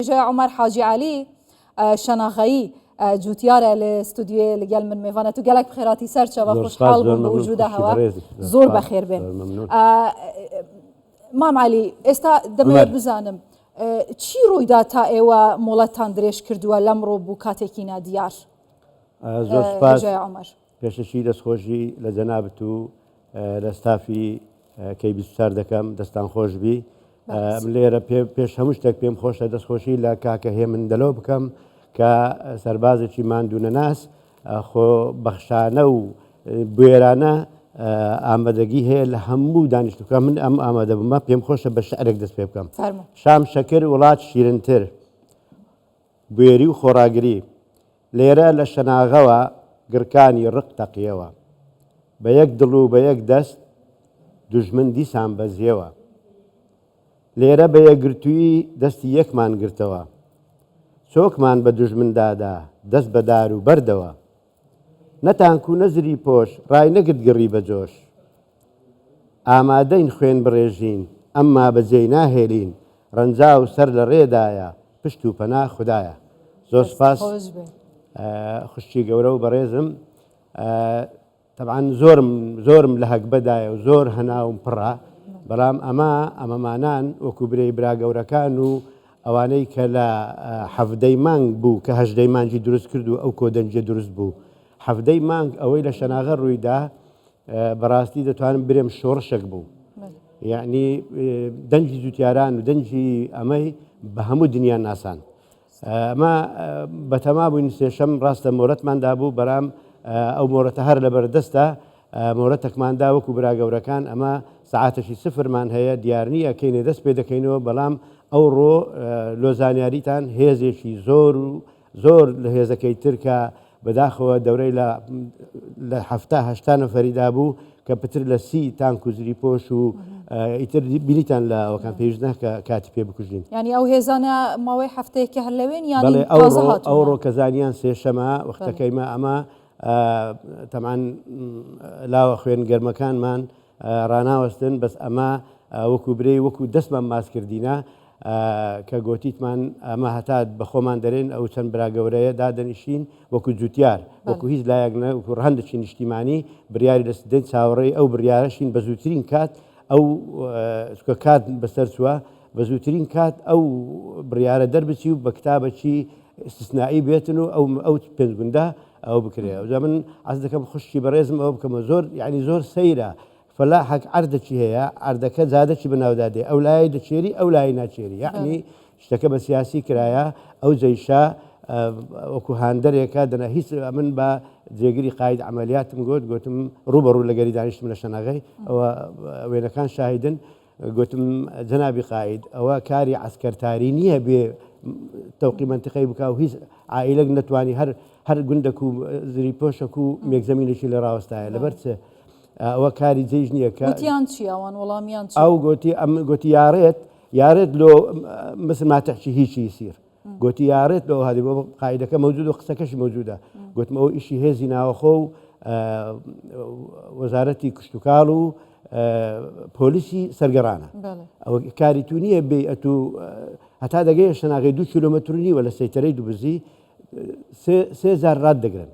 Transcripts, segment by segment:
هێژای عومەر حاجی عەلی شەناغەیی جوتیارە لە ستودیۆ لەگەل من مێوانە تو گەلەک بخێراتی سەر چەوە خۆشحاڵ بووم بە وجودە هەوا زۆر بەخێر بێن مام عەلی ئێستا دەمەوێت بزانم چی ڕوویدا تا ئێوە مۆڵەتان درێژ کردووە لەمڕۆ بوو کاتێکی نادیار زۆر سپاس پێشەکی دەستخۆشی لە جەنابت و لە ستافی کەی 24 دەکەم دەستان خۆش بی من لێرە پێش هەموو شتێک پێم خۆشە دەستخۆشی لە کاکە هێمن دەلۆ بکەم کە سەربازێکی ماندوو نەناس خۆ بەخشانە و بوێرانە ئامادەگی هەیە لە هەموو دانیشتوکە من ئەم ئامادە بوومە پێم خۆشە بە شعرێک دەست پێ بکەم شام شەکر وڵات شیرنتر بوێری و خۆڕاگری لێرە لە شەناغەوە گڕکانی ڕق تەقیەوە. بە یەک دڵ و بە یەک دەست دوژمن دیسان بەزیەوە. لێرە بە یەکگرتوویی دەستی یەکمان گرتەوە. چۆکمان بە دوژمن دادا دەست بە دار و بەردەوە. نە تانک و نە زریپۆش ڕاینەگرت گڕی بە جۆش. ئامادەین خوێن بڕێژین ئەمما بەجێی ناهێلین ڕەنجاو سەر لە ڕێدایە پشت و پەنا خودایە. زۆر سپاس خوشکی گەورە و بەڕێزم تەبعەن زۆرم زۆرم لە هەگبەدایە و زۆر هەناوم پڕە بەڵام ئەمە ئەمەمانان وەکو برێی برا گەورەکان و ئەوانەی کە لە حەڤدەی مانگ بوو کە هەژدەی مانگی دروست کرد و ئەو کۆدەنگیە دروست بوو حەڤدەی مانگ ئەوەی لە شەناغە ڕوویدا بەڕاستی دەتوانم برێم شۆڕشێک بوو یعنی دەنگی جوتیاران و دەنگی ئەمەی بە هەموو دنیا ناسان ئەمە بەتەما بووین سێشەم ڕاستە مۆرەتمان دابوو بەرام ئەو مۆرەتە هەر لە بەردەستە مۆرەتەکماندا وەکو برا گەورەکان ئەمە سعاتەشی سفرمان هەیە دیار نییە کەینێ دەست پێ دەکەینەوە بەڵام ئەو ڕۆ لۆ زانیاریتان هێزێکی زۆر و زۆر لە هێزەکەی تر کە بەداخەوە دەورەی لە لە حەفتا هەشتا نەفەری دابوو کە پتر لە سی تانک و زریپۆش و ئیتر بینیتان لە ئەوەکان پێویست ناکە کاتی پێ بکوژین. یانی ئەو هێزانە ماوەی هەفتەیەکە هەر لەوێن یانی بەڵێ تازە ئەوڕۆ هاتوونە؟ ئەوڕۆ کە زانیان سێشەمە وەختەکەیمە ئەمە تەبعەن لاوە خوێن گەرمەکانمان ڕاناوەستن بەس ئەمە وەکو برێی وەکو دەستمان ماچ کردینە کە گۆتیتمان ئەمە هەتا بە خۆمان دەرێن ئەو چەند برا گەورەیە دادەنیشین وەکو جوتیار وەکو هیچ لایەک نە وەکو ڕەهەندێکی نیشتیمانی بریاری لە دەین چاوەڕێی ئەو بریارەشین بە زووترین کات ئەو چکە کات بەسەر چووە بە زووترین کات ئەو بڕیارە دەربچی و بە کتابەکی استثنائی بێتن و ئەو ئەو پێنج گوندە ئەو بکرێ ئەوجا من عەز دەکەم خوشکی بەڕێزم ئەوە بکەمە زۆر یعنی زۆر سەیرە فەلاحەک عەردەکی هەیە عەردەکە جادەکی بەناودا دێ ئەو لای دەچێری ئەو لای ناچێری یعنی شتەکە بە سیاسی کرایە ئەو جەیشە وەکو هاندەرێکە دەنا هیچ من بە جێگری قاید عملیاتم گوت گوتم ڕوبەڕوو لەگەری دانیشتم لە شەناغی ئەوە وێنەکان شاهیدن گوتم جەنابی قائید ئەوە کاری عەسکەرتاری نییە بێ تەوقی مەنتیقەی بکا و هیچ عائیلەک نەتوانی هەر هەر گوندەک و زری پۆشەک و مێکزەمینێکی لێ ڕاوەستایە لەبەر چ ئەوە کاری جێیش نییە کە وتیان چی ئەوان وەڵامیان چی ئەو گوتی ئەم گوتی یاڕێت یاڕێت لۆ مثل ما تحكي هیچی يصير گوتی یاڕێت لۆ هادی بۆ قائیدەکە مەوجود و قسەکەشی مەوجودە گوتم ئەو ئیشی هێزی ناوەخۆ و وەزارەتی کشتوکاڵ و پۆلیسی سەرگەڕانە ئەوە کاری تو نییە بێ ئەتوو هەتا دەگەیە شەناغی دو کیلۆمەتر نیوە لە سەیتەرەی دووبزی سێ جار ڕات دەگرن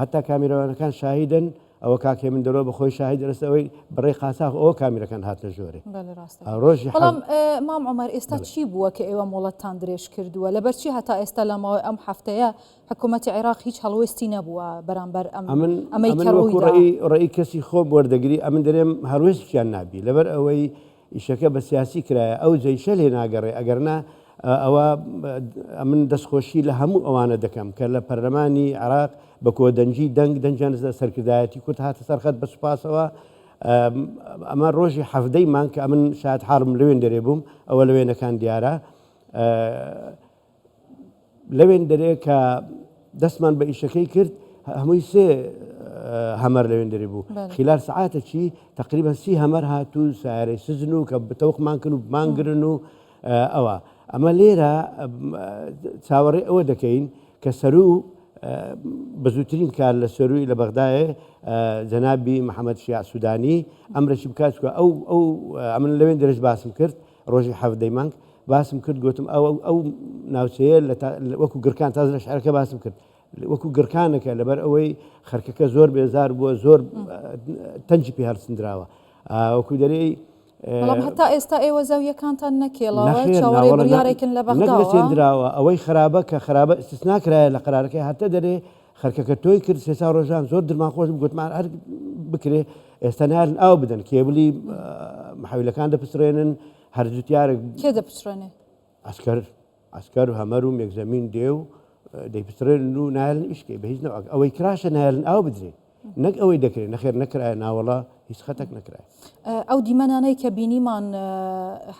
هەتا کامیرەوانەکان شاهیدن ئەوە کاک هێمن دەرۆ بە خۆی شاهید دەرست ئەوەی بەڕێی قاچاخ ئەوە کامیرەکان هاتنە ژۆرێ ڕۆژی بەڵام مام عمر ئێستا چی بووە کە ئێوە مۆڵەتتان درێژ کردووە لەبەرچی هەتا ئێستا لە ماوەی ئەم هەفتەیە حکوومەتی عێراق هیچ هەڵوێستی نەبووە بەرامبەر ئەم ئەمەی کە ڕوویدا؟ ڕێی کەسی خۆم وەردەگری ئەمن دەرێم هەڵوێستیان نابی لەبەر ئەوەی ئیشەکە بە سیاسی کرایە ئەو جەیشە لێ ناگەڕێ ئەگەرنا ئەوە ئەمن دەستخۆشی لە هەموو ئەوانە دەکەم کە لە پەرلەمانی عێراق بە کۆدەنگی دەنگ دەنگیان لە سەرکردایەتی کورد هاتە سەرخەت بە سوپاسەوە ئەمە ڕۆژی حەڤدەی مانگ کە ئەمن شاید حاڵم لەوێن دەرێ بووم ئەوە لە وێنەکان دیارە لەوێن دەرێ کە دەستمان بە ئیشەکەی کرد هەمووی سێ هەمەر لەوێن دەرێ بوو خلال سعاتەکی تقریبا سی هەمەر هاتوو سارەی سزن و کە بتەوقمان کن و بمانگرن و ئەوە ئەمە لێرە چاوەڕێ ئەوە دەکەین کە سەرو بە زووترین کار لە سەروی لە بەغدایێ جەنابی محەممەد شیاع سوودانی ئەمرەشی بکات ئەو ئەو ئەمن لەوێن درێژ باسم کرد ڕۆژی حەڤدەی مانگ. باسم کرد گوتم ئەو ئەو ناوچەیە وەکو گرکان تاز لە شعرەکە باسم کرد وەکو گڕکانەکە لەبەر ئەوەی خەرکەکە زۆر بێزار بووە زۆر تەنجی پێ هەڵسندراوە وەکو دەرێی بەڵام هەتا ئێستا ئێوە زەویەکانتان نەکێڵاوە چاوەڕێ بڕیارێکن لە بەغداوە نەچێندراوە ئەوەی خراپە کە خراپە ئیستثنا کرایە لە قرارەکەی هەتە دەرێ خەرکەکە تۆی کرد سێ چوار ڕۆژان زۆر درمان خۆش بوو گوتمان هەر بکرێ ئێستا نارن ئاو بدەن کێبلی محەویلەکان دەپچڕێنن هەر جوتیارێک کێ دەپچڕێنێ؟ عەسکەر عەسکەر و هەمەر و مێگزەمین دێ و دەیپچڕێنن و نایەلن ئیش کەی بە هیچ نەوعێک ئەوەی کراشە نایەلن ئاو بدرێ نەک ئەوەی دەکرێ نەخێر نەکرایە ناوەڵا هیچ خەتەک نەکرایە. ئەو دیمەنانەی کە بینیمان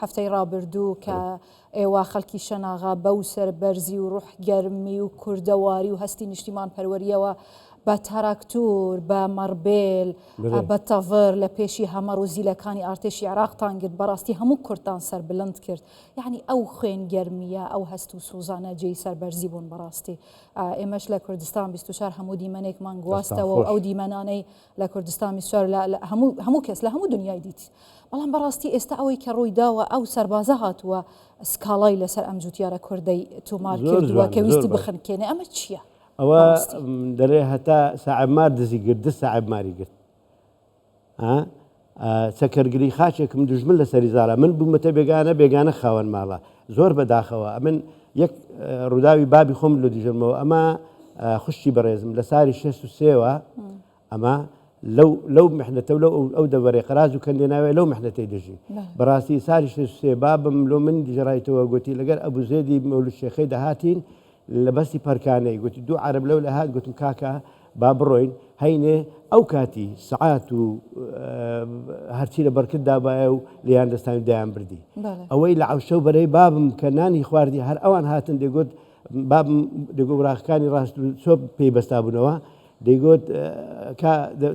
هەفتەی ڕابردوو کە ئێوە خەڵکی شەناغە بەو سەربەرزی و ڕوح گەرمی و کوردەواری و هەستی نیشتیمان پەروەریەوە بە تاراکتور، بە مەڕبێل، بە تەڤر لە پێشی هەمەڕ و زیلەکانی ئارتێشی عێراقتان گرت، بەڕاستی هەموو کوردتان سەربلند کرد. یەعنی ئەو خوێن گەرمییە، ئەو هەست و سوزانە جێی سەربەرزی بوون بەڕاستی. ئێمەش لە کوردستان 24 هەموو دیمەنێکمان گواستەوە و ئەو دیمەنانەی لە کوردستان 24 لە هەموو هەموو کەس لە هەموو دنیای دیت. بەڵام بەڕاستی ئێستا ئەوەی کە ڕووی داوە ئەو سەربازە هاتووە سکاڵای لەسەر ئەم جوتیارە کوردەی تۆمار کردووە کە ویستی بخنکێنێ ئەمە چییە؟ ئەوە دەڵێ هەتا ساعب مار دزی گرت دز ساعب ماری گرت چەکەرگری خاچێکم دوژمن لەسەری زاڵە من بوومەتە بێگانە بێگانە خاوەن ماڵە زۆر بەداخەوە ئەمن یەک ڕووداوی بابی خۆم لۆ دیژەمەوە ئەمە خوشتی بەڕێزم لە ساری شێست و سێوە ئەمە لەو لەو محنەتە و لەو ئەو دەڤەرەی قەراج و کەندێ ناوێ لەو محنەتەی دەژی بەڕاستی ساری 63 بابم لۆ من دیژڕایتەوە گوتی لەگەر ئەبوو زێدی مەولود شێخەی دەهاتین لە بەستی پەرکانەی گوتی دوو عەرەب لەو لە هات گوتم کاکە با بڕۆین هەینێ ئەو کاتی سەعات و هەرچی لە بەرکرد دابایە و لیان دەستان دایان بردی ئەوەی لە عەوشە و بەرەی بابم کە نانی خواردی هەر ئەوان هاتن دەگوت بابم دەگو وراخەکانی ڕاست و چۆپ پێی بەستابوونەوە دەیگوت کا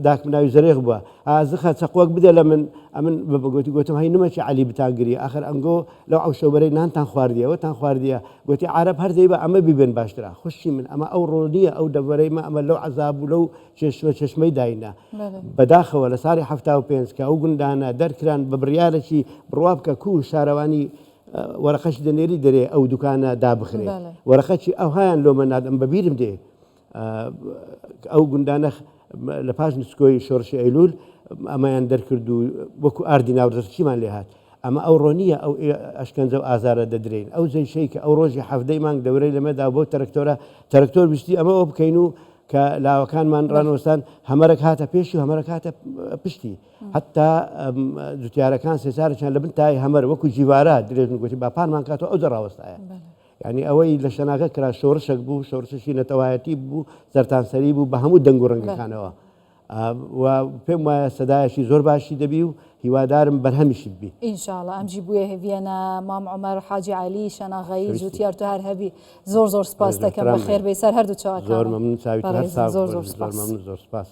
داکم ناوی زەرێخ بووە ئازخە چەقۆک بدە لە من ئەمن بەگوتی گوتم هەی نمەکی عەلی بتانگری ئاخر ئەنگۆ لەو عەوشەوبەرەی نانتان خواردیە وەتان خواردیە گوتی عەرەب هەر دەیبا ئەمە بیبێن باشترە خوشکی من ئەمە ئەو ڕۆ نییە ئەو دەڤەرەی مە ئەمە لەو عەزاب و لەو چێشمە چەشمەی داینە بەداخەوە لە ساڵی 75 کە ئەو گوندانە دەرکران بە بڕیارێکی بڕوا بکە کو شارەوانی وەرەقەش دەنێری دەرێ ئەو دوکانە دابخرێ وەرەقەکی ئەوهایان لۆمە نادەم بەبیرم دێ ئەو گوندانە لە پاش نسکۆی شۆڕشی ئەیلول ئەمەیان دەرکرد و وەکو ئاردی ناودەرچیمان لێ هات ئەمە ئەو ڕۆنیە ئەو ئەشکەنجە و ئازارە دەدرین ئەو جەیشەی کە ئەو ڕۆژی حەفدەی مانگ دەورەی لەمەدا بۆ تەرەکتۆرە تەرەکتۆر ویستی ئەمە ئەو بکەین و کە لاوەکانمان ڕانەوەستان هەمەرەک هاتە پێشی و هەمەرەک هاتە پشتی حتا جوتیارەکان سێچارێکیان لە بن تای هەمەر وەکو جیوارە درێژن گوتی با پانمان کاتەوە ئەو دەڕاوەستایە یانی ئەوەی لە شەناکە کرا شۆڕشێک بوو، شۆڕشێکی نەتەوایەتی بوو، سەرتانسەری بوو بە هەموو دەنگ و ڕەنگەکانەوە. و پێم وایە سەدایەکی زۆر باشی دەبی و هیوادارم بەرهەمیشی ببی. ئینشاڵا ئەمجی بویە هێڤیەنە مام عومەر حاجی عەلی شەناغەیی جوتیار تو هەر هەبی زۆر زۆر سپاس دەکەم بەخێر بێی سەر هەردوو چاوەکانم زۆر مەمنون چاوی تو هەر ساغ زۆر زۆر سپاس. زۆر مەمنون زۆر سپاس.